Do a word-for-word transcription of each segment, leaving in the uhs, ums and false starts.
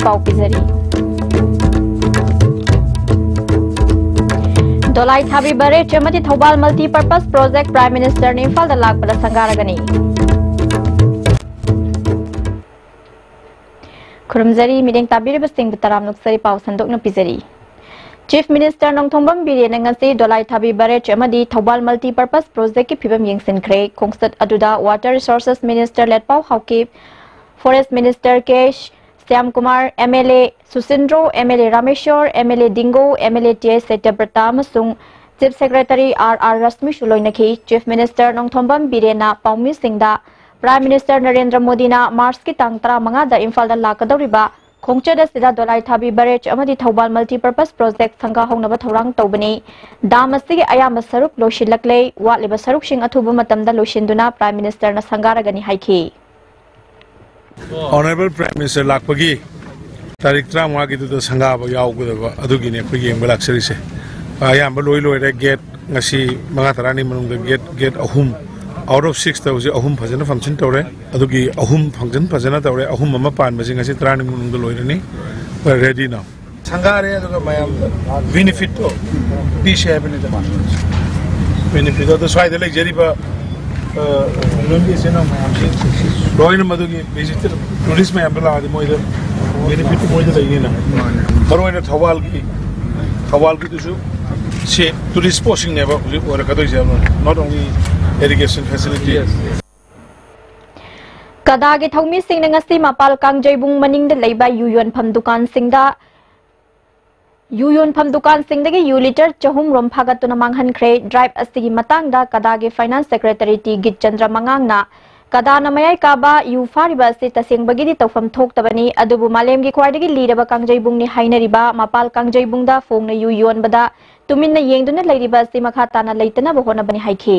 ꯄꯥꯎ ꯄꯤꯖꯔꯤ꯫ ꯗꯣꯂꯥꯏ ꯊꯥꯕꯤ ꯕꯔꯦꯖ ꯑꯃꯗꯤ Thoubal multipurpose project Prime Minister ꯅ ꯏꯝꯐꯥꯜꯗ ꯂꯥꯛꯄꯗ ꯁꯪꯒꯥꯔꯒꯅꯤ꯫ ꯈꯨꯔꯨꯝꯖꯔꯤ, ꯃꯤꯠꯌꯦꯡ ꯇꯥꯕꯤꯔꯤꯕꯁꯤꯡꯕꯨ ꯇꯔꯥꯝꯅ ꯑꯣꯛꯆꯔꯤ꯫ ꯄꯥꯎ ꯁꯟꯗꯣꯛꯅ ꯄꯤꯖꯔꯤ꯫ Chief Minister ꯅꯣꯡꯊꯣꯝꯕꯝ ꯕꯤꯔꯦꯟꯅ ꯉꯁꯤ ꯗꯣꯂꯥꯏ ꯊꯥꯕꯤ ꯕꯔꯦꯖ ꯑꯃꯗꯤ ꯊꯧꯕꯥꯜ multipurpose project ꯀꯤ ꯐꯤꯕꯝ ꯌꯦꯡꯁꯤꯟꯈ꯭ꯔꯦ꯫ ꯈꯣꯡꯆꯠ ꯑꯗꯨꯗ Water Resources Minister Letpao Haokip, Forest Minister K Shyamkumar, M L A Susindro, M L A Rameshwar, M L A Dingo, M L A T I Satyabrata ꯑꯃꯁꯨꯡ Chief Secretary ꯑꯥꯔ ꯑꯥꯔ ꯔꯁꯃꯤꯁꯨ ꯂꯣꯏꯅꯈꯤ꯫ Chief Minister ꯅꯣꯡꯊꯣꯝꯕꯝ ꯕꯤꯔꯦꯟꯅ ꯄꯥꯎꯃꯤꯁꯤꯡꯗ Prime Minister ꯅꯔꯦꯟꯗ꯭ꯔ ꯃꯣꯗꯤꯅ ꯃꯥꯔꯆꯀꯤ ꯇꯥꯡ ꯇꯔꯥꯃꯉꯥꯗ ꯏꯝꯐꯥꯜꯗ ꯂꯥꯛꯀꯗꯧꯔꯤꯕ ꯈꯣꯡꯆꯠ ꯑꯁꯤꯗ ꯗꯣꯂꯥꯏ ꯊꯥꯕꯤ ꯕꯔꯦꯖ ꯑꯃꯗꯤ ꯊꯧꯕꯥꯜ multipurpose project ꯁꯪꯒꯥ ꯍꯧꯅꯕ ꯊꯧꯔꯥꯡ ꯇꯧꯕꯅꯤ꯫ ꯗꯥꯝ ꯑꯁꯤꯒꯤ ꯑꯌꯥꯝꯕ ꯁꯔꯨꯛ ꯂꯣꯏꯁꯤꯜꯂꯛꯂꯦ꯫ ꯋꯥꯠꯂꯤꯕ ꯁꯔꯨꯛꯁꯤꯡ ꯑꯊꯨꯕ ꯃꯇꯝꯗ ꯂꯣꯏꯁꯤꯟꯗꯨꯅ Prime Minister ꯅ ꯁꯪꯒꯥꯔꯒꯅꯤ ꯍꯥꯏꯈꯤ꯫ Honourable Prime Minister ꯂꯥꯛꯄꯒꯤ ꯇꯥꯔꯤꯛ ꯇꯔꯥꯃꯉꯥꯒꯤꯗꯨꯗ ꯁꯪꯒꯥꯕ ꯌꯥꯎꯒꯗꯕ ꯑꯗꯨꯒꯤꯅꯤ ꯑꯩꯈꯣꯏ ꯌꯦꯡꯕ ꯂꯥꯛꯆꯔꯤꯁꯦ꯫ ꯑꯌꯥꯝꯕ ꯂꯣꯏ ꯂꯣꯏꯔꯦ꯫ Gate ꯉꯁꯤ ꯃꯉꯥ ꯇꯔꯥꯅꯤ ꯃꯅꯨꯡꯗ gate, gate ꯑꯍꯨꯝ, out of six ꯇꯧꯕꯁꯦ ꯑꯍꯨꯝ ꯐꯖꯅ function ꯇꯧꯔꯦ꯫ ꯑꯗꯨꯒꯤ ꯑꯍꯨꯝ function ꯐꯖꯅ ꯇꯧꯔꯦ꯫ ꯑꯍꯨꯝ ꯑꯃ ꯄꯥꯟꯕꯁꯦ ꯉꯁꯤ ꯇꯔꯥꯅꯤ ꯃꯅꯨꯡꯗ ꯂꯣꯏꯔꯅꯤ꯫ We're ready now. ꯁꯪꯒꯥꯔꯦ, ꯑꯗꯨꯒ ꯃꯌꯥꯝꯗ benefit ꯇꯣ ꯄꯤꯁꯦ ꯍꯥꯏꯕꯅꯤꯗ꯫ Benefit ꯑꯗꯣ ꯁ꯭ꯋꯥꯏꯗ ꯂꯩꯖꯔꯤꯕ, ꯑ, ꯈꯨꯡꯒꯪꯒꯤ ꯏꯆꯤꯟ ꯏꯅꯥꯎ ꯃꯌꯥꯝꯁꯤ ꯂꯣꯏꯅ ꯃꯗꯨꯒꯤ visitor, tourist ꯃꯌꯥꯝꯗꯣ ꯂꯥꯛꯑꯗꯤ ꯃꯣꯏꯗ benefit ꯇꯤ ꯃꯣꯏꯗ ꯂꯩꯅꯤꯅ꯫ ꯃꯔꯨ ꯑꯣꯏꯅ ꯊꯧꯕꯥꯜꯒꯤ, ꯊꯧꯕꯥꯜꯒꯤꯗꯨꯁꯨ ꯁꯤ tourist spot ꯁꯤꯡꯅꯦꯕ ꯍꯧꯖꯤꯛ ꯑꯣꯏꯔꯛꯀꯗꯣꯏꯁꯦ꯫ Not only irrigation facility. ꯀꯗꯥꯒꯤ ꯊꯧꯃꯤꯁꯤꯡꯅ ꯉꯁꯤ ꯃꯄꯥꯜ ꯀꯥꯡꯖꯩꯕꯨꯡ ꯃꯅꯤꯡꯗ ꯂꯩꯕ ꯌꯨ ꯌꯣꯟꯐꯝ ꯗꯨꯀꯥꯟꯁꯤꯡꯗ, ꯌꯨ ꯌꯣꯟꯐꯝ ꯗꯨꯀꯥꯟꯁꯤꯡꯗꯒꯤ ꯌꯨ litre ꯆꯍꯨꯝ ꯔꯣꯝ ꯐꯥꯒꯠꯇꯨꯅ ꯃꯥꯡꯍꯟꯈ꯭ꯔꯦ꯫ Drive ꯑꯁꯤꯒꯤ ꯃꯇꯥꯡꯗ ꯀꯗꯥꯒꯤ Finance Secretary ꯇꯤ ꯒꯤꯠꯆꯟꯗ꯭ꯔ ꯃꯉꯥꯡꯅ ꯀꯗꯥꯅ ꯃꯌꯥꯏ ꯀꯥꯕ ꯌꯨ ꯐꯥꯔꯤꯕ ꯑꯁꯤ ꯇꯁꯦꯡꯕꯒꯤꯗꯤ ꯇꯧꯐꯝ ꯊꯣꯛꯇꯕꯅꯤ, ꯑꯗꯨꯕꯨ ꯃꯥꯂꯦꯝꯒꯤ ꯈ꯭ꯋꯥꯏꯗꯒꯤ ꯂꯤꯔꯕ ꯀꯥꯡꯖꯩꯕꯨꯡꯅꯤ ꯍꯥꯏꯅꯔꯤꯕ ꯃꯄꯥꯜ ꯀꯥꯡꯖꯩꯕꯨꯡꯗ ꯐꯣꯡꯅ ꯌꯨ ꯌꯣꯟꯕꯗ ꯇꯨꯃꯤꯟꯅ ꯌꯦꯡꯗꯨꯅ ꯂꯩꯔꯤꯕ ꯑꯁꯤ ꯃꯈꯥ ꯇꯥꯅ ꯂꯩꯇꯅꯕ ꯍꯣꯠꯅꯕꯅꯤ ꯍꯥꯏꯈꯤ꯫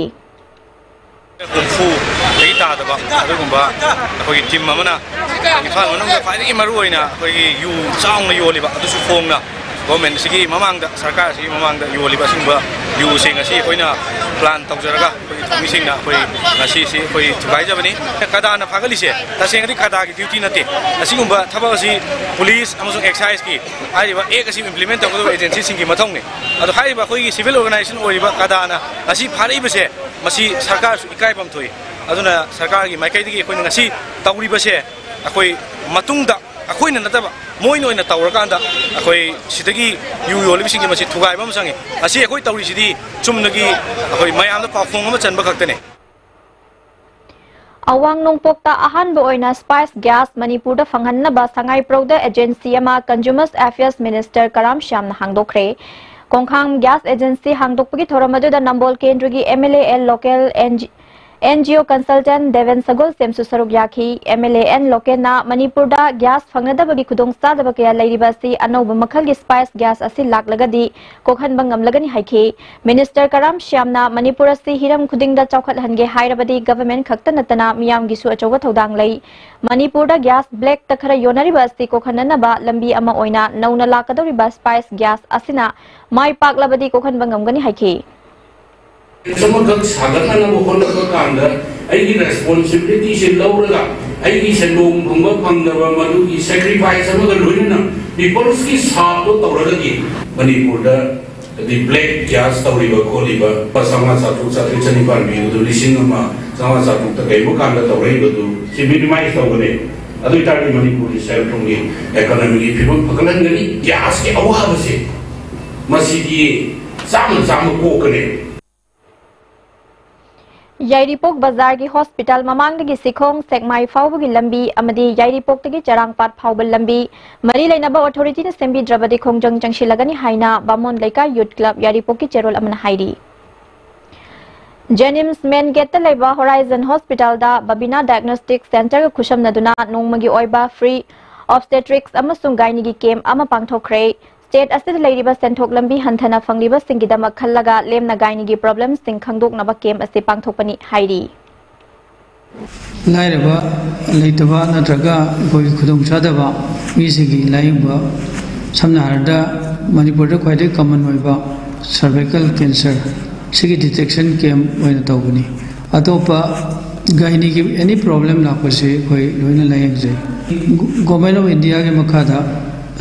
ꯍꯨꯝꯐꯨꯗꯒꯤ ꯇꯥꯗꯕ ꯑꯗꯨꯒꯨꯝꯕ ꯑꯩꯈꯣꯏꯒꯤ team ꯑꯃꯅ ꯏꯝꯐꯥꯜ ꯃꯅꯨꯡꯗ ꯈ꯭ꯋꯥꯏꯗꯒꯤ ꯃꯔꯨ ꯑꯣꯏꯅ ꯑꯩꯈꯣꯏꯒꯤ ꯌꯨ ꯆꯥꯎꯅ ꯌꯣꯜꯂꯤꯕ, ꯑꯗꯨꯁꯨ ꯐꯣꯡꯅ government ꯑꯁꯤꯒꯤ ꯃꯃꯥꯡꯗ, ꯁꯔꯀꯥꯔ ꯑꯁꯤꯒꯤ ꯃꯃꯥꯡꯗ ꯌꯣꯜꯂꯤꯕ ꯑꯁꯤꯒꯨꯝꯕ ꯌꯨꯁꯦ ꯉꯁꯤ ꯑꯩꯈꯣꯏꯅ ꯄ꯭ꯂꯥꯟ ꯇꯧꯖꯔꯒ ꯑꯩꯈꯣꯏꯒꯤ ꯊꯧꯃꯤꯁꯤꯡꯅ ꯑꯩꯈꯣꯏ ꯉꯁꯤꯁꯤ ꯑꯩꯈꯣꯏ ꯊꯨꯒꯥꯏꯖꯕꯅꯤ꯫ ꯀꯗꯥꯅ ꯐꯥꯒꯠꯂꯤꯁꯦ ꯇꯁꯦꯡꯅꯗꯤ ꯀꯗꯥꯒꯤ ꯗ꯭ꯌꯨꯇꯤ ꯅꯠꯇꯦ꯫ ꯑꯁꯤꯒꯨꯝꯕ ꯊꯕꯛ ꯑꯁꯤ ꯄꯨꯂꯤꯁ ꯑꯃꯁꯨꯡ ꯑꯦꯛꯁꯥꯏꯁꯀꯤ ꯍꯥꯏꯔꯤꯕ ꯑꯦꯛ ꯑꯁꯤ ꯏꯝꯄ꯭ꯂꯤꯃꯦꯟ ꯇꯧꯒꯗꯕ ꯑꯦꯖꯦꯟꯁꯤꯁꯤꯡꯒꯤ ꯃꯊꯧꯅꯤ꯫ ꯑꯗꯣ ꯍꯥꯏꯔꯤꯕ ꯑꯩꯈꯣꯏꯒꯤ ꯁꯤꯚꯤꯜ ꯑꯣꯔꯒꯅꯥꯏꯖꯦꯁꯟ ꯑꯣꯏꯔꯤꯕ ꯀꯗꯥꯅ ꯉꯁꯤ ꯐꯥꯔꯛꯏꯕꯁꯦ, ꯃꯁꯤ ꯁꯔꯀꯥꯔꯁꯨ ꯏꯀꯥꯏꯐꯝ ꯊꯣꯛꯏ꯫ ꯑꯗꯨꯅ ꯁꯔꯀꯥꯔꯒꯤ ꯃꯥꯏꯀꯩꯗꯒꯤ ꯑꯩꯈꯣꯏꯅ ꯉꯁꯤ ꯇꯧꯔꯤꯕꯁꯦ, ꯑꯩꯈꯣꯏ ꯃꯇꯨꯡꯗ ꯑꯩꯈꯣꯏꯅ ꯅꯠꯇꯕ ꯃꯣꯏꯅ ꯑꯣꯏꯅ ꯇꯧꯔꯀꯥꯟꯗ ꯑꯩꯈꯣꯏ ꯁꯤꯗꯒꯤ ꯌꯨ ꯌꯣꯜꯂꯤꯕꯁꯤꯡꯁꯦ ꯃꯁꯤ ꯊꯨꯒꯥꯏꯕ ꯑꯃ ꯆꯪꯉꯤ꯫ ꯉꯁꯤ ꯑꯩꯈꯣꯏ ꯇꯧꯔꯤꯁꯤꯗꯤ ꯆꯨꯝꯅꯒꯤ ꯑꯩꯈꯣꯏ ꯃꯌꯥꯝꯗ ꯄꯥꯎꯈꯣꯡ ꯑꯃ ꯆꯟꯕ ꯈꯛꯇꯅꯦ꯫ ꯑꯋꯥꯡ ꯅꯣꯡꯄꯣꯛꯇ ꯑꯍꯥꯟꯕ ꯑꯣꯏꯅ ꯁ꯭ꯄꯥꯏꯁ ꯒ꯭ꯌꯥꯁ ꯃꯅꯤꯄꯨꯔꯗ ꯐꯪꯍꯟꯅꯕ ꯁꯉꯥꯏꯄ꯭ꯔꯧꯗ ꯑꯦꯖꯦꯟꯁꯤ ꯑꯃ ꯀꯟꯖꯨꯃꯔꯁ ꯑꯦꯐꯤꯌꯔꯁ ꯃꯤꯅꯤꯁꯇꯔ ꯀꯔꯥꯝ ꯁ꯭ꯌꯥꯝꯅ ꯍꯥꯡꯗꯣꯛꯈ꯭ꯔꯦ꯫ ꯀꯣꯡꯈꯥꯡ ꯒ꯭ꯌꯥꯁ ꯑꯦꯖꯦꯟꯁꯤ ꯍꯥꯡꯗꯣꯛꯄꯒꯤ ꯊꯧꯔꯝ ꯑꯗꯨꯗ ꯅꯝꯕꯣꯜ ꯀꯦꯟꯗ꯭ꯔꯒꯤ M L A N Loken N G N G O consultant Deben ꯁꯒꯣꯜꯁꯦꯝꯁꯨ ꯁꯔꯨꯛ ꯌꯥꯈꯤ꯫ ꯑꯦꯝ ꯑꯦꯜ ꯑꯦ ꯑꯦꯟ ꯂꯣꯀꯦꯜꯅ ꯃꯅꯤꯄꯨꯔꯗ ꯒ꯭ꯌꯥꯁ ꯐꯪꯅꯗꯕꯒꯤ ꯈꯨꯗꯣꯡꯆꯥꯗꯕ ꯀꯌꯥ ꯂꯩꯔꯤꯕ ꯑꯁꯤ ꯑꯅꯧꯕ ꯃꯈꯜꯒꯤ ꯁ꯭ꯄꯥꯏꯁ ꯒ꯭ꯌꯥꯁ ꯑꯁꯤ ꯂꯥꯛꯂꯒꯗꯤ ꯀꯣꯛꯍꯟꯕ ꯉꯝꯂꯒꯅꯤ ꯍꯥꯏꯈꯤ꯫ ꯃꯤꯅꯤꯁꯇꯔ ꯀꯔꯥꯝ ꯁ꯭ꯌꯥꯝꯅ ꯃꯅꯤꯄꯨꯔ ꯑꯁꯤ ꯍꯤꯔꯝ ꯈꯨꯗꯤꯡꯗ ꯆꯥꯎꯈꯠꯍꯟꯒꯦ ꯍꯥꯏꯔꯕꯗꯤ ꯒꯚꯔꯟꯃꯦꯟꯠ ꯈꯛꯇ ꯅꯠꯇꯅ ꯃꯤꯌꯥꯝꯒꯤꯁꯨ ꯑꯆꯧꯕ ꯊꯧꯗꯥꯡ ꯂꯩ꯫ ꯃꯅꯤꯄꯨꯔꯗ ꯒ꯭ꯌꯥꯁ ꯕ꯭ꯂꯦꯛꯇ ꯈꯔ ꯌꯣꯟꯅꯔꯤꯕ ꯑꯁꯤ ꯀꯣꯛꯍꯟꯅꯅꯕ ꯂꯝꯕꯤ ꯑꯃ ꯑꯣꯏꯅ ꯅꯧꯅ ꯂꯥꯛꯀꯗꯧꯔꯤꯕ ꯁ꯭ꯄꯥꯏꯁ ꯒ꯭ꯌꯥꯁ ꯑꯁꯤꯅ ꯃꯥꯏ ꯄꯥꯛꯂꯕꯗꯤ ꯀꯣꯛꯍꯟꯕ ꯉꯝꯒꯅꯤ ꯍꯥꯏꯈꯤ꯫ ꯑꯃꯈꯛ ꯁꯥꯒꯠꯅꯅꯕ ꯍꯣꯠꯅꯕ ꯀꯥꯟꯗ ꯑꯩꯒꯤ ꯔꯦꯁꯄꯣꯟꯁꯤꯕꯤꯂꯤꯇꯤꯁꯦ ꯂꯧꯔꯒ ꯑꯩꯒꯤ ꯁꯦꯟꯗꯣꯡ ꯐꯪꯕ ꯐꯪꯗꯕ ꯃꯗꯨꯒꯤ ꯁꯦꯀ꯭ꯔꯤꯐꯥꯏꯁ ꯑꯃꯒ ꯂꯣꯏꯅꯅ ꯄꯤꯄꯜꯁꯀꯤ ꯁꯥꯞꯇꯣ ꯇꯧꯔꯒꯗꯤ ꯃꯅꯤꯄꯨꯔꯗ ꯍꯥꯏꯗꯤ ꯕ꯭ꯂꯦꯛ ꯒ꯭ꯌꯥꯁ ꯇꯧꯔꯤꯕ ꯈꯣꯠꯂꯤꯕ ꯂꯨꯄꯥ ꯆꯥꯝꯃꯉꯥ ꯆꯥꯇ꯭ꯔꯨꯛ ꯆꯥꯇ꯭ꯔꯦꯠ ꯆꯅꯤꯄꯥꯟ ꯄꯤꯕꯗꯨ ꯂꯤꯁꯤꯡ ꯑꯃ ꯆꯥꯝꯃꯉꯥ ꯆꯥꯇ꯭ꯔꯨꯛꯇ ꯀꯩꯒꯨꯝꯕ ꯀꯥꯟꯗ ꯇꯧꯔꯛꯏꯕꯗꯨ ꯁꯤ ꯃꯤꯅꯤꯃꯥꯏꯁ ꯇꯧꯒꯅꯤ꯫ ꯑꯗꯨ ꯑꯣꯏꯇꯥꯔꯗꯤ ꯃꯅꯤꯄꯨꯔꯒꯤ ꯁꯦꯜ ꯊꯨꯝꯒꯤ ꯏꯀꯣꯅꯣꯃꯤꯒꯤ ꯐꯤꯕꯝ ꯐꯒꯠꯍꯟꯒꯅꯤ꯫ ꯒ꯭ꯌꯥꯁꯀꯤ ꯑꯋꯥꯕꯁꯦ ꯃꯁꯤꯗꯤ ꯆꯥꯝꯃ ꯆꯥꯝꯃ ꯀꯣꯛꯀꯅꯤ꯫ ꯌꯥꯏꯔꯤꯄꯣꯛ ꯕꯖꯥꯔꯒꯤ ꯍꯣꯁꯄꯤꯇꯥꯜ ꯃꯃꯥꯡꯗꯒꯤ ꯁꯤꯈꯣꯡ ꯁꯦꯛꯃꯥꯏ ꯐꯥꯎꯕꯒꯤ ꯂꯝꯕꯤ ꯑꯃꯗꯤ ꯌꯥꯏꯔꯤꯄꯣꯛꯇꯒꯤ ꯆꯔꯥꯡꯄꯥꯠ ꯐꯥꯎꯕ ꯂꯝꯕꯤ ꯃꯔꯤ ꯂꯩꯅꯕ ꯑꯣꯊꯣꯔꯤꯇꯤꯅ ꯁꯦꯝꯕꯤꯗ꯭ꯔꯕꯗꯤ ꯈꯣꯡꯖꯪ ꯆꯪꯁꯤꯜꯂꯒꯅꯤ ꯍꯥꯏꯅ ꯕꯥꯃꯣꯟ ꯂꯩꯀꯥꯏ ꯌꯨꯠ ꯀ꯭ꯂꯕ ꯌꯥꯏꯔꯤꯄꯣꯛꯀꯤ ꯆꯦꯔꯣꯜ ꯑꯃꯅ ꯍꯥꯏꯔꯤ꯫ ꯖꯦꯅꯤꯝꯁ ꯃꯦꯟ ꯒꯦꯠꯇ ꯂꯩꯕ ꯍꯣꯔꯥꯏꯖꯟ ꯍꯣꯁꯄꯤꯇꯥꯜꯗ ꯕꯕꯤꯅꯥ ꯗꯥꯏꯒꯅꯣꯁꯇꯤꯛ ꯁꯦꯟꯇꯔꯒ ꯈꯨꯠꯁꯝꯅꯗꯨꯅ ꯅꯣꯡꯃꯒꯤ ꯑꯣꯏꯕ ꯐ꯭ꯔꯤ ꯑꯣꯕꯁꯇꯦꯇ꯭ꯔꯤꯛꯁ ꯑꯃꯁꯨꯡ ꯒꯥꯏꯅꯤꯒꯤ ꯀꯦꯝꯞ ꯑꯃ ꯄꯥꯡꯊꯣꯛꯈ꯭ꯔꯦ꯫ ꯁ꯭ꯇꯦꯠ ꯑꯁꯤꯗ ꯂꯩꯔꯤꯕ ꯁꯦꯟꯊꯣꯛ ꯂꯝꯕꯤ ꯍꯟꯊꯅ ꯐꯪꯂꯤꯕꯁꯤꯡꯒꯤꯗꯃꯛ ꯈꯜꯂꯒ ꯂꯦꯝꯅ ꯒꯥꯏꯅꯤꯒꯤ ꯄ꯭ꯔꯣꯕ꯭ꯂꯦꯝꯁꯤꯡ ꯈꯪꯗꯣꯛꯅꯕ ꯀꯦꯝꯞ ꯑꯁꯤ ꯄꯥꯡꯊꯣꯛꯄꯅꯤ ꯍꯥꯏꯔꯤ꯫ ꯂꯥꯏꯔꯕ ꯂꯩꯇꯕ ꯅꯠꯇ꯭ꯔꯒ ꯑꯩꯈꯣꯏꯒꯤ ꯈꯨꯗꯣꯡꯆꯥꯗꯕ ꯃꯤꯁꯤꯡꯒꯤ ꯂꯥꯏꯌꯦꯡꯕ, ꯁꯝꯅ ꯍꯥꯏꯔꯕꯗ ꯃꯅꯤꯄꯨꯔꯗ ꯈ꯭ꯋꯥꯏꯗꯒꯤ ꯀꯃꯟ ꯑꯣꯏꯕ ꯁꯔꯚꯥꯏꯀꯦꯜ ꯀꯦꯟꯁꯔ, ꯁꯤꯒꯤ ꯗꯤꯇꯦꯛꯁꯟ ꯀꯦꯝ ꯑꯣꯏꯅ ꯇꯧꯕꯅꯤ꯫ ꯑꯇꯣꯞꯄ ꯒꯥꯏꯅꯤꯒꯤ ꯑꯦꯅꯤ ꯄ꯭ꯔꯣꯕ꯭ꯂꯦꯝ ꯂꯥꯛꯄꯁꯤ ꯑꯩꯈꯣꯏ ꯂꯣꯏꯅ ꯂꯥꯌꯦꯡꯖꯩ꯫ ꯒꯣꯔꯃꯦꯟ ꯑꯣꯐ ꯏꯟꯗꯤꯌꯥꯒꯤ ꯃꯈꯥꯗ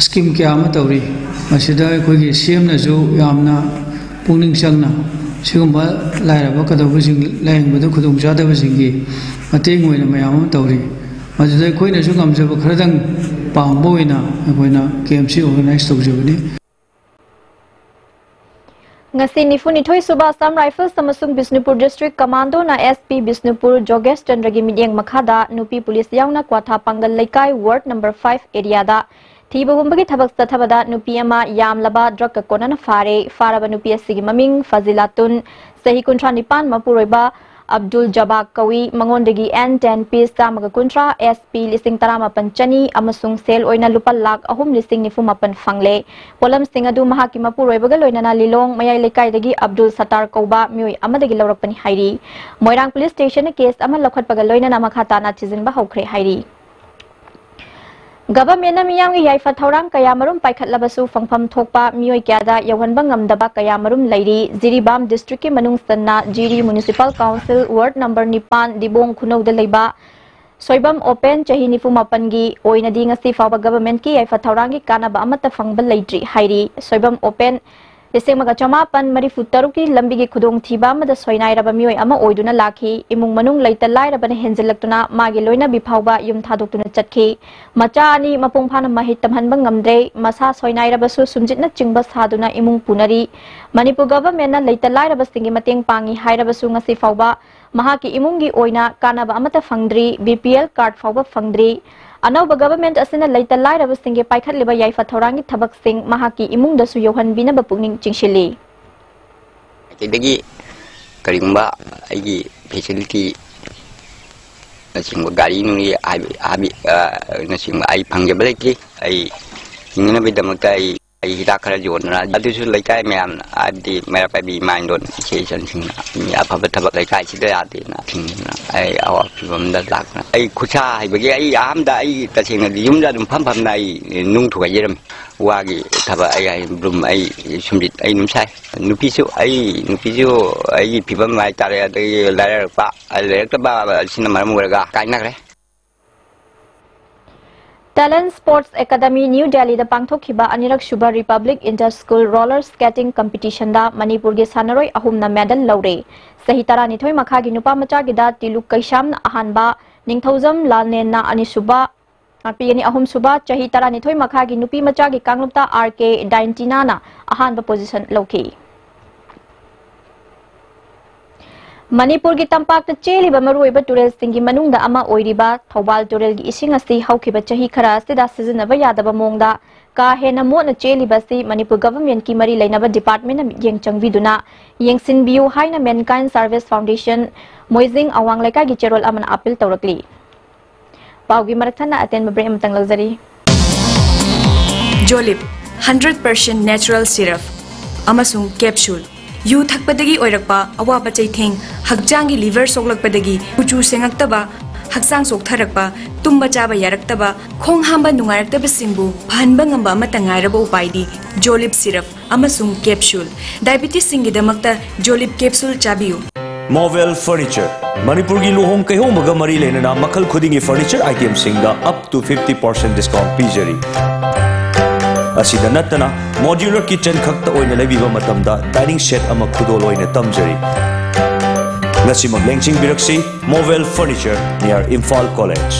ꯁ꯭ꯀꯤꯝ ꯀꯌꯥ ꯑꯃ ꯇꯧꯔꯤ꯫ ꯃꯁꯤꯗ ꯑꯩꯈꯣꯏꯒꯤ ꯁꯤ ꯑꯦꯝꯅꯁꯨ ꯌꯥꯝꯅ ꯄꯨꯛꯅꯤꯡ ꯆꯪꯅ ꯁꯤꯒꯨꯝꯕ ꯂꯥꯏꯔꯕ ꯀꯩꯗꯧꯕꯁꯤꯡ ꯂꯥꯌꯦꯡꯕꯗ ꯈꯨꯗꯣꯡꯆꯥꯗꯕꯁꯤꯡꯒꯤ ꯃꯇꯦꯡ ꯑꯣꯏꯅ ꯃꯌꯥꯝ ꯑꯃ ꯇꯧꯔꯤ꯫ ꯃꯗꯨꯗ ꯑꯩꯈꯣꯏꯅꯁꯨ ꯉꯝꯖꯕ ꯈꯔꯗꯪ ꯄꯥꯡꯕ ꯑꯣꯏꯅ ꯑꯩꯈꯣꯏꯅ ꯀꯦꯝꯁꯤ ꯑꯣꯔꯒꯅꯥꯏꯖ ꯇꯧꯖꯕꯅꯤ꯫ ꯉꯁꯤ ꯅꯤꯐꯨꯅꯤꯊꯣꯏ ꯁꯨꯕ Assam Rifles ꯑꯃꯁꯨꯡ ꯕꯤꯁꯅꯨꯄꯨꯔ District Commando ꯅ S P ꯕꯤꯁꯅꯨꯄꯨꯔ ꯖꯣꯒꯦꯁ ꯆꯟꯗ꯭ꯔꯒꯤ ꯃꯤꯠꯌꯦꯡ ꯃꯈꯥꯗ ꯅꯨꯄꯤ ꯄꯨꯂꯤꯁ ꯌꯥꯎꯅ ꯀ꯭ꯋꯥꯊꯥ ꯄꯥꯡꯒꯜ ꯂꯩꯀꯥꯏ Ward number five area ꯗ ꯊꯤꯕ ꯍꯨꯝꯕꯒꯤ ꯊꯕꯛ ꯆꯠꯊꯕꯗ ꯅꯨꯄꯤ ꯑꯃ ꯌꯥꯝꯂꯕ drug ꯀ ꯀꯣꯟꯅꯅ ꯐꯥꯔꯦ꯫ ꯐꯥꯔꯕ ꯅꯨꯄꯤ ꯑꯁꯤꯒꯤ ꯃꯃꯤꯡ ꯐꯖꯤꯂꯥꯇꯨꯟ, ꯆꯍꯤ ꯀꯨꯟꯊ꯭ꯔꯥ ꯅꯤꯄꯥꯟ, ꯃꯄꯨꯔꯣꯏꯕ ꯑꯕꯗꯨꯜ ꯖꯕꯥꯛ ꯀꯧꯏ꯫ ꯃꯉꯣꯟꯗꯒꯤ N ten piece ꯆꯥꯝꯃꯒ ꯀꯨꯟꯊ꯭ꯔꯥ, S P ꯂꯤꯁꯤꯡ ꯇꯔꯥꯃꯥꯄꯟ ꯆꯅꯤ ꯑꯃꯁꯨꯡ ꯁꯦꯜ ꯑꯣꯏꯅ ꯂꯨꯄꯥ ꯂꯥꯈ ꯑꯍꯨꯝ ꯂꯤꯁꯤꯡ ꯅꯤꯐꯨ ꯃꯥꯄꯟ ꯐꯪꯂꯦ꯫ ꯄꯣꯠꯂꯝꯁꯤꯡ ꯑꯗꯨ ꯃꯍꯥꯛꯀꯤ ꯃꯄꯨꯔꯣꯏꯕꯒ ꯂꯣꯏꯅꯅ ꯂꯤꯂꯣꯡ ꯃꯌꯥꯏ ꯂꯩꯀꯥꯏꯗꯒꯤ ꯑꯕꯗꯨꯜ ꯁꯇꯥꯔ ꯀꯧꯕ ꯃꯤꯑꯣꯏ ꯑꯃꯗꯒꯤ ꯂꯧꯔꯛꯄꯅꯤ ꯍꯥꯏꯔꯤ꯫ ꯃꯣꯏꯔꯥꯡ police station ꯅ case ꯑꯃ ꯂꯧꯈꯠꯄꯒ ꯂꯣꯏꯅꯅ ꯃꯈꯥ ꯇꯥꯅ ꯊꯤꯖꯤꯟꯕ ꯍꯧꯈ꯭ꯔꯦ ꯍꯥꯏꯔꯤ꯫ Government ꯅ ꯃꯤꯌꯥꯝꯒꯤ ꯌꯥꯏꯐ ꯊꯧꯔꯥꯡ ꯀꯌꯥꯃꯔꯨꯝ ꯄꯥꯏꯈꯠꯂꯕꯁꯨ ꯐꯪꯐꯝ ꯊꯣꯛꯄ ꯃꯤꯑꯣꯏ ꯀꯌꯥꯗ ꯌꯧꯍꯟꯕ ꯉꯝꯗꯕ ꯀꯌꯥꯃꯔꯨꯝ ꯂꯩꯔꯤ꯫ ꯖꯤꯔꯤꯕꯥꯝ district ꯀꯤ ꯃꯅꯨꯡ ꯆꯟꯅ ꯖꯤꯔꯤ municipal council ward number ꯅꯤꯄꯥꯟ ꯗꯤꯕꯣꯡ ꯈꯨꯅꯧꯗ ꯂꯩꯕ ꯁꯣꯏꯕꯝ ꯑꯣꯄꯦꯟ ꯆꯍꯤ ꯅꯤꯐꯨ ꯃꯥꯄꯟꯒꯤ ꯑꯣꯏꯅꯗꯤ ꯉꯁꯤ ꯐꯥꯎꯕ government ꯀꯤ ꯌꯥꯏꯐ ꯊꯧꯔꯥꯡꯒꯤ ꯀꯥꯟꯅꯕ ꯑꯃꯠꯇ ꯐꯪꯕ ꯂꯩꯇ꯭ꯔꯤ ꯍꯥꯏꯔꯤ꯫ ꯁꯣꯏꯕꯝ ꯑꯣꯄꯦꯟ ꯂꯤꯁꯤꯡ ꯑꯃꯒ ꯆꯃꯥꯄꯟ ꯃꯔꯤꯐꯨ ꯇꯔꯨꯛꯀꯤ ꯂꯝꯕꯤꯒꯤ ꯈꯨꯗꯣꯡꯊꯤꯕ ꯑꯃꯗ ꯁꯣꯏꯅꯥꯏꯔꯕ ꯃꯤꯑꯣꯏ ꯑꯃ ꯑꯣꯏꯗꯨꯅ ꯂꯥꯛꯈꯤ꯫ ꯏꯃꯨꯡ ꯃꯅꯨꯡ ꯂꯩꯇ ꯂꯥꯏꯔꯕꯅ ꯍꯦꯟꯖꯤꯜꯂꯛꯇꯨꯅ ꯃꯥꯒꯤ ꯂꯣꯏꯅꯕꯤ ꯐꯥꯎꯕ ꯌꯨꯝ ꯊꯥꯗꯣꯛꯇꯨꯅ ꯆꯠꯈꯤ꯫ ꯃꯆꯥ ꯑꯅꯤ ꯃꯄꯨꯡ ꯐꯥꯅ ꯃꯍꯩ ꯇꯝꯍꯟꯕ ꯉꯝꯗ꯭ꯔꯦ꯫ ꯃꯁꯥ ꯁꯣꯏꯅꯥꯏꯔꯕꯁꯨ ꯁꯨꯝꯖꯤꯠꯅ ꯆꯤꯡꯕ ꯁꯥꯗꯨꯅ ꯏꯃꯨꯡ ꯄꯨꯅꯔꯤ꯫ ꯃꯅꯤꯄꯨꯔ government ꯅ ꯂꯩꯇ ꯂꯥꯏꯔꯕꯁꯤꯡꯒꯤ ꯃꯇꯦꯡ ꯄꯥꯡꯉꯤ ꯍꯥꯏꯔꯕꯁꯨ ꯉꯁꯤ ꯐꯥꯎꯕ ꯃꯍꯥꯛꯀꯤ ꯏꯃꯨꯡꯒꯤ ꯑꯣꯏꯅ ꯀꯥꯟꯅꯕ ꯑꯃꯠꯇ ꯐꯪꯗ꯭ꯔꯤ꯫ B P L card ꯐꯥꯎꯕ ꯐꯪꯗ꯭ꯔꯤ꯫ ꯑꯅꯧꯕ government ꯑꯁꯤꯅ ꯂꯩꯇ ꯂꯥꯏꯔꯕꯁꯤꯡꯒꯤ ꯄꯥꯏꯈꯠꯂꯤꯕ ꯌꯥꯏꯐ ꯊꯧꯔꯥꯡꯒꯤ ꯊꯕꯛꯁꯤꯡ ꯃꯍꯥꯛꯀꯤ ꯏꯃꯨꯡꯗꯁꯨ ꯌꯧꯍꯟꯕꯤꯅꯕ ꯄꯨꯛꯅꯤꯡ ꯆꯤꯡꯁꯤꯜꯂꯤ꯫ ꯁꯤꯗꯒꯤ ꯀꯔꯤꯒꯨꯝꯕ ꯑꯩꯒꯤ facility ꯅꯆꯤꯡꯕ, ꯒꯥꯔꯤ ꯅꯨꯡꯒꯤ ꯍꯥꯏꯕ, ꯍꯥꯏꯕ, ꯑ, ꯅꯆꯤꯡꯕ ꯑꯩ ꯐꯪꯖꯕ ꯂꯩꯇ꯭ꯔꯤ꯫ ꯑꯩ ꯍꯤꯡꯅꯅꯕꯒꯤꯗꯃꯛꯇ ꯑꯩ ꯑꯩ ꯍꯤꯗꯥꯛ ꯈꯔ ꯌꯣꯟꯗꯅ, ꯑꯗꯨꯁꯨ ꯂꯩꯀꯥꯏ ꯃꯌꯥꯝꯅ, ꯍꯥꯏꯕꯗꯤ ꯃꯩꯔꯥ ꯄꯥꯏꯕꯤ ꯏꯃꯥ ꯏꯟꯗꯣꯟ ꯏꯆꯦ ꯏꯆꯟꯁꯤꯡꯅ, "ꯃꯤ ꯑꯐꯕ ꯊꯕꯛ ꯂꯩꯀꯥꯏꯁꯤꯗ ꯌꯥꯗꯦꯅ" ꯊꯤꯡꯗꯅ ꯑꯩ ꯑꯋꯥꯕ ꯐꯤꯕꯝꯗ ꯂꯥꯛꯇꯅ, ꯑꯩ ꯈꯨꯠꯁꯥ ꯍꯩꯕꯒꯤ ꯑꯩ ꯑꯍꯥꯟꯕꯗ ꯑꯩ ꯇꯁꯦꯡꯅꯗꯤ ꯌꯨꯝꯗ ꯑꯗꯨꯝ ꯐꯝ ꯐꯝꯅ ꯑꯩ ꯅꯨꯡ ꯊꯨꯒꯥꯏꯖꯔꯝꯃꯤ꯫ ꯋꯥꯒꯤ ꯊꯕꯛ ꯑꯩ ꯍꯥꯏ ꯕ꯭ꯔꯨꯝ ꯑꯩ ꯁꯨꯝꯖꯤꯠ ꯑꯩ ꯑꯗꯨꯝ ꯁꯥꯏ꯫ ꯅꯨꯄꯤꯁꯨ ꯑꯩ ꯅꯨꯄꯤꯁꯨ ꯑꯩꯒꯤ ꯐꯤꯕꯝ ꯍꯥꯏꯇꯥꯔꯦ, ꯑꯗꯒꯤ ꯂꯥꯏꯔꯔꯛꯄ, ꯂꯩꯔꯛꯇꯕ ꯑꯁꯤꯅ ꯃꯔꯝ ꯑꯣꯏꯔꯒ ꯀꯥꯏꯅꯈ꯭ꯔꯦ꯫ Talent Sports Academy, New Delhiꯗ ꯄꯥꯡꯊꯣꯛꯈꯤꯕ ꯑꯅꯤꯔꯛ ꯁꯨꯕ Republic Inter School Roller Skating Competitionꯗ ꯃꯅꯤꯄꯨꯔꯒꯤ ꯁꯥꯟꯅꯔꯣꯏ ꯑꯍꯨꯝꯅ medal ꯂꯧꯔꯦ꯫ ꯆꯍꯤ ꯇꯔꯥꯅꯤꯊꯣꯏ ꯃꯈꯥꯒꯤ ꯅꯨꯄꯥ ꯃꯆꯥꯒꯤꯗ ꯇꯤꯂꯨꯛ ꯀꯩꯁꯥꯝꯅ ꯑꯍꯥꯟꯕ, ꯅꯤꯡꯊꯧꯖꯝ ꯂꯥꯜꯅꯦꯟꯅ ꯑꯅꯤꯁꯨꯕ, ꯉꯥꯛꯄꯤꯒꯅꯤ ꯑꯍꯨꯝꯁꯨꯕ, ꯆꯍꯤ ꯇꯔꯥꯅꯤꯊꯣꯏ ꯃꯈꯥꯒꯤ ꯅꯨꯄꯤ ꯃꯆꯥꯒꯤ ꯀꯥꯡꯂꯨꯞꯇ ꯑꯥꯔ ꯀꯦ ꯗꯥꯏꯟꯇꯤꯅꯥꯅ ꯑꯍꯥꯟꯕ position ꯂꯧꯈꯤ꯫ ꯃꯅꯤꯄꯨꯔꯒꯤ ꯇꯝꯄꯥꯛꯇ ꯆꯦꯜꯂꯤꯕ ꯃꯔꯨꯑꯣꯏꯕ ꯇꯨꯔꯦꯜꯁꯤꯡꯒꯤ ꯃꯅꯨꯡꯗ ꯑꯃ ꯑꯣꯏꯔꯤꯕ ꯊꯧꯕꯥꯜ ꯇꯨꯔꯦꯜꯒꯤ ꯏꯁꯤꯡ ꯑꯁꯤ ꯍꯧꯈꯤꯕ ꯆꯍꯤ ꯈꯔ ꯑꯁꯤꯗ ꯁꯤꯖꯤꯟꯅꯕ ꯌꯥꯗꯕ ꯃꯑꯣꯡꯗ ꯀꯥ ꯍꯦꯟꯅ ꯃꯣꯠꯅ ꯆꯦꯜꯂꯤꯕ ꯑꯁꯤ ꯃꯅꯤꯄꯨꯔ governmentꯀꯤ ꯃꯔꯤ ꯂꯩꯅꯕ departmentꯅ ꯃꯤꯠꯌꯦꯡ ꯆꯪꯕꯤꯗꯨꯅ ꯌꯦꯡꯁꯤꯟꯕꯤꯌꯨ ꯍꯥꯏꯅ Mankind Service Foundation ꯃꯣꯏꯖꯤꯡ ꯑꯋꯥꯡ ꯂꯩꯀꯥꯏꯒꯤ ꯆꯦꯔꯣꯜ ꯑꯃꯅ appeal ꯇꯧꯔꯛꯂꯤ꯫ ꯄꯥꯎꯒꯤ ꯃꯔꯛ ꯊꯠꯅ ꯑꯇꯦꯟꯕ break ꯑꯃꯇꯪ ꯂꯧꯖꯔꯤ꯫ ꯖꯣꯂꯤꯞ, hundred percent natural syrup ꯑꯃꯁꯨꯡ capsule꯫ ꯌꯨ ꯊꯛꯄꯗꯒꯤ ꯑꯣꯏꯔꯛꯄ ꯑꯋꯥꯕ ꯆꯩꯊꯦꯡ, ꯍꯛꯆꯥꯡꯒꯤ liver ꯁꯣꯛꯂꯛꯄꯗꯒꯤ ꯀꯨꯆꯨ ꯁꯦꯡꯉꯛꯇꯕ, ꯍꯛꯆꯥꯡ ꯆꯣꯛꯊꯔꯛꯄ, ꯇꯨꯝꯕ ꯆꯥꯕ ꯌꯥꯔꯛꯇꯕ, ꯈꯣꯡ ꯍꯥꯝꯕ ꯅꯨꯡꯉꯥꯏꯔꯛꯇꯕꯁꯤꯡꯕꯨ ꯐꯍꯟꯕ ꯉꯝꯕ ꯑꯃꯠꯇ ꯉꯥꯏꯔꯕ ꯎꯄꯥꯏꯗꯤ ꯖꯣꯂꯤꯞ syrup ꯑꯃꯁꯨꯡ capsule꯫ Diabetesꯁꯤꯡꯒꯤꯗꯃꯛꯇ ꯖꯣꯂꯤꯞ capsule ꯆꯥꯕꯤꯌꯨ꯫ Movel Furniture, ꯃꯅꯤꯄꯨꯔꯒꯤ ꯂꯨꯍꯣꯡ ꯀꯩꯍꯣꯡꯕꯒ ꯃꯔꯤ ꯂꯩꯅꯅ ꯃꯈꯜ ꯈꯨꯗꯤꯡꯒꯤ furniture itemꯁꯤꯡꯗ up to fifty percent discount ꯄꯤꯖꯔꯤ꯫ ꯑꯁꯤꯗ ꯅꯠꯇꯅ, modular kitchen ꯈꯛꯇ ꯑꯣꯏꯅ ꯂꯩꯕꯤꯕ ꯃꯇꯝꯗ dining set ꯑꯃ ꯈꯨꯗꯣꯜ ꯑꯣꯏꯅ ꯇꯝꯖꯔꯤ꯫ ꯉꯁꯤꯃꯛ ꯂꯦꯡꯁꯤꯟꯕꯤꯔꯛꯁꯤ, Movel Furniture, near Imphal College.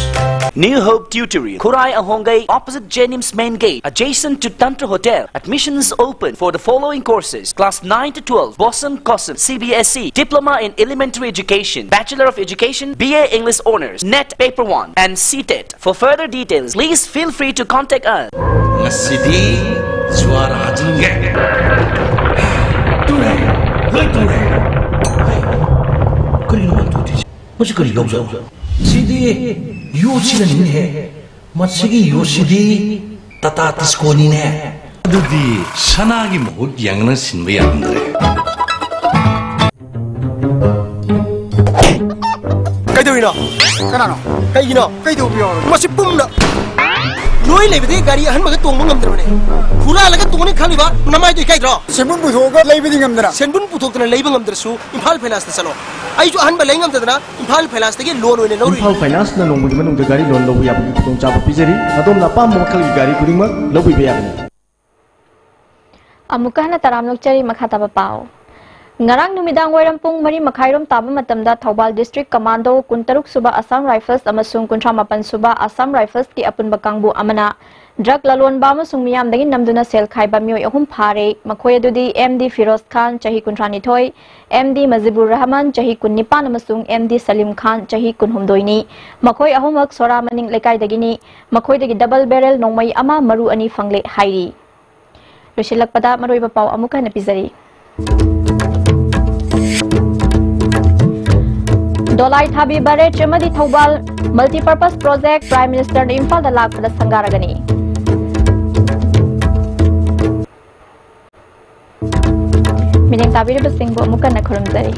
New Hope Tutorial, Khurai Ahongai, opposite Jenims Main Gate, adjacent to Tantra Hotel. Admissions open for the following courses: Class nine to twelve, Boson Kosan, C B S E, Diploma in Elementary Education, Bachelor of Education, B A English Honours, NET Paper one, and C TET. For further details, please feel free to contact us. ꯉꯁꯤꯗꯤ ꯖ꯭ꯋꯥꯔ ꯍꯥꯖꯤꯟꯒꯦ꯫ ꯇꯨꯔꯦ, ꯂꯣꯏ ꯇꯨꯔꯦ꯫ ꯀꯔꯤꯅꯣ ꯃꯥ ꯇꯨꯗ꯭ꯔꯤꯁꯦ? ꯃꯁꯤ ꯀꯔꯤ ꯂꯧꯖꯥꯠꯅꯣ? ꯁꯤꯗꯤ ꯌꯣꯠꯁꯤꯅꯅꯤꯅꯦꯍꯦ꯫ ꯃꯁꯤꯒꯤ ꯌꯣꯠꯁꯤꯗꯤ ꯇꯥꯇꯥ ꯇꯤꯁꯀꯣꯅꯤꯅꯦ꯫ ꯑꯗꯨꯗꯤ ꯁꯅꯥꯒꯤ ꯃꯍꯨꯠ ꯌꯥꯡꯅ ꯁꯤꯟꯕ ꯌꯥꯔꯝꯗ꯭ꯔꯦ꯫ ꯀꯩꯗꯧꯔꯤꯅꯣ? ꯀꯅꯥꯅꯣ? ꯀꯩꯒꯤꯅꯣ? ꯀꯩꯗꯧꯕ ꯌꯥꯎꯔꯒꯦ? ꯃꯁꯤ ꯄꯨꯝꯅ ꯂꯣꯏ ꯂꯩꯕꯗꯒꯤ ꯒꯥꯔꯤ ꯑꯍꯟꯕꯒ ꯇꯣꯡꯕ ꯉꯝꯗ꯭ꯔꯕꯅꯦ꯫ ꯍꯨꯔꯥꯜꯂꯒ ꯇꯣꯡꯅꯤ ꯈꯜꯂꯤꯕ ꯅꯃꯥꯏꯗꯣ ꯏꯀꯥꯏꯗ꯭ꯔꯣ? ꯁꯦꯟꯕꯨꯟ ꯄꯨꯊꯣꯛꯑꯒ ꯂꯩꯕꯗꯤ ꯉꯝꯗꯅ꯫ ꯁꯦꯟꯕꯨꯟ ꯄꯨꯊꯣꯛꯇꯅ ꯂꯩꯕ ꯉꯝꯗ꯭ꯔꯁꯨ ꯏꯝꯐꯥꯜ ꯐꯥꯏꯅꯥꯟꯁꯇ ꯆꯠꯂꯣ꯫ ꯑꯩꯁꯨ ꯑꯍꯟꯕ ꯂꯩ ꯉꯝꯗꯗꯅ ꯏꯝꯐꯥꯜ ꯐꯥꯏꯅꯥꯟꯁꯇꯒꯤ ꯂꯣꯟ ꯑꯣꯏꯅ ꯂꯧꯔꯨꯏ꯫ ꯏꯝꯐꯥꯜ ꯐꯥꯏꯅꯥꯟꯁꯅ ꯅꯣꯡꯃꯒꯤ ꯃꯅꯨꯡꯗ ꯒꯥꯔꯤ ꯂꯣꯟ ꯂꯧꯕ ꯌꯥꯕꯒꯤ ꯈꯨꯗꯣꯡꯆꯥꯕ ꯄꯤꯖꯔꯤ꯫ ꯑꯗꯣꯝꯅ ꯑꯄꯥꯝꯕ ꯃꯈꯜꯒꯤ ꯒꯥꯔꯤ ꯈꯨꯗꯤꯡꯃꯛ ꯂꯧꯕꯤꯕ ꯌꯥꯒꯅꯤ꯫ ꯑꯃꯨꯛꯀ ꯍꯟꯅ ꯇꯔꯥꯝꯅ ꯑꯣꯛꯆꯔꯤ꯫ ꯃꯈꯥ ꯇꯥꯕ ꯄꯥꯎ꯫ ꯉꯔꯥꯡ ꯅꯨꯃꯤꯗꯥꯡ ꯋꯥꯏꯔꯝ ꯄꯨꯡ ꯃꯔꯤ ꯃꯈꯥꯏꯔꯣꯝ ꯇꯥꯕ ꯃꯇꯝꯗ ꯊꯧꯕꯥꯜ ꯗꯤꯁꯇ꯭ꯔꯤꯛ ꯀꯃꯥꯟꯗꯣ, ꯀꯨꯟꯇꯔꯨꯛ ꯁꯨꯕ ꯑꯁꯥꯝ ꯔꯥꯏꯐꯜꯁ ꯑꯃꯁꯨꯡ ꯀꯨꯟꯊ꯭ꯔꯥ ꯃꯥꯄꯟ ꯁꯨꯕ ꯑꯁꯥꯝ ꯔꯥꯏꯐꯜꯁꯀꯤ ꯑꯄꯨꯟꯕ ꯀꯥꯡꯕꯨ ꯑꯃꯅ ꯗ꯭ꯔꯒ ꯂꯂꯣꯟꯕ ꯑꯃꯁꯨꯡ ꯃꯤꯌꯥꯝꯗꯒꯤ ꯅꯝꯗꯨꯅ ꯁꯦꯜ ꯈꯥꯏꯕ ꯃꯤꯑꯣꯏ ꯑꯍꯨꯝ ꯐꯥꯔꯦ꯫ ꯃꯈꯣꯏ ꯑꯗꯨꯗꯤ ꯑꯦꯝ ꯗꯤ ꯐꯤꯔꯣꯖ ꯈꯥꯟ, ꯆꯍꯤ ꯀꯨꯟꯊ꯭ꯔꯥꯅꯤꯊꯣꯏ, ꯑꯦꯝ ꯗꯤ ꯃꯖꯤꯕꯨꯔ ꯔꯍꯃꯟ, ꯆꯍꯤ ꯀꯨꯟꯅꯤꯄꯥꯟ, ꯑꯃꯁꯨꯡ ꯑꯦꯝ ꯗꯤ ꯁꯂꯤꯝ ꯈꯥꯟ, ꯆꯍꯤ ꯀꯨꯟꯍꯨꯝꯗꯣꯏꯅꯤ꯫ ꯃꯈꯣꯏ ꯑꯍꯨꯝꯃꯛ ꯁꯣꯔꯥ ꯃꯅꯤꯡ ꯂꯩꯀꯥꯏꯗꯒꯤꯅꯤ꯫ ꯃꯈꯣꯏꯗꯒꯤ ꯗꯕꯜ ꯕꯦꯔꯦꯜ ꯅꯣꯡꯃꯩ ꯑꯃ, ꯃꯔꯨ ꯑꯅꯤ ꯐꯪꯂꯦ ꯍꯥꯏꯔꯤ꯫ ꯂꯣꯏꯁꯤꯜꯂꯛꯄꯗ ꯃꯔꯨꯑꯣꯏꯕ ꯄꯥꯎ ꯑꯃꯨꯛ ꯍꯟꯅ ꯄꯤꯖꯔꯤ꯫ ꯗꯣꯂꯥꯏ ꯊꯥꯕꯤ ꯕꯔꯦꯖ ꯑꯃꯗꯤ ꯊꯧꯕꯥꯜ multipurpose project Prime Ministerꯅ ꯏꯝꯐꯥꯜꯗ ꯂꯥꯛꯄꯗ ꯁꯪꯒꯥꯔꯒꯅꯤ꯫ ꯃꯤꯠꯌꯦꯡ ꯇꯥꯕꯤꯔꯤꯕꯁꯤꯡꯕꯨ ꯑꯃꯨꯛ ꯍꯟꯅ ꯈꯨꯔꯨꯝꯖꯔꯤ꯫